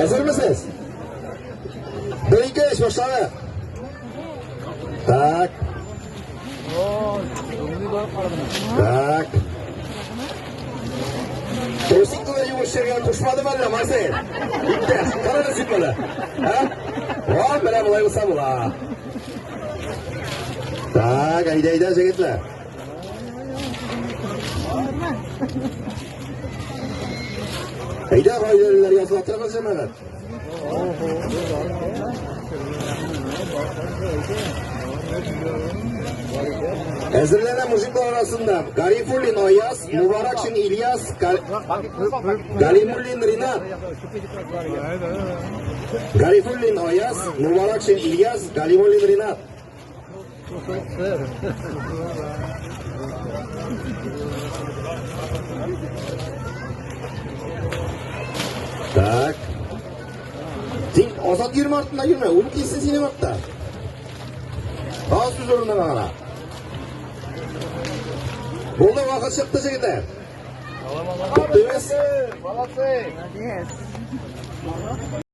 Әзермесез? Бер, ике, өч, башлады. Так. Так. Трусикны да юеш җиргә кушмадым әллә, Марсель? Иптәш, кара син моны. Ә? О, менә болай булса була. Так, әйдә, әйдә, җегетләр. Әйдә, гаиләлеләр языла торыгыз, җәмәгать. Әзерләнә мужиклар арасында Гарифуллин Аяз, Мубаракшин Ильяс, Галимуллин Ринат. Гарифуллин Аяз, Мубаракшин Ильяс, Галимуллин Ринат. Так. Син Азат йөрмә артында йөрмә, ул килсен синең артта. Аз сүз урынына гына. Булды, вакыт чыкты, җегетләр. Туктыйбыз. Молодцы! Молодец.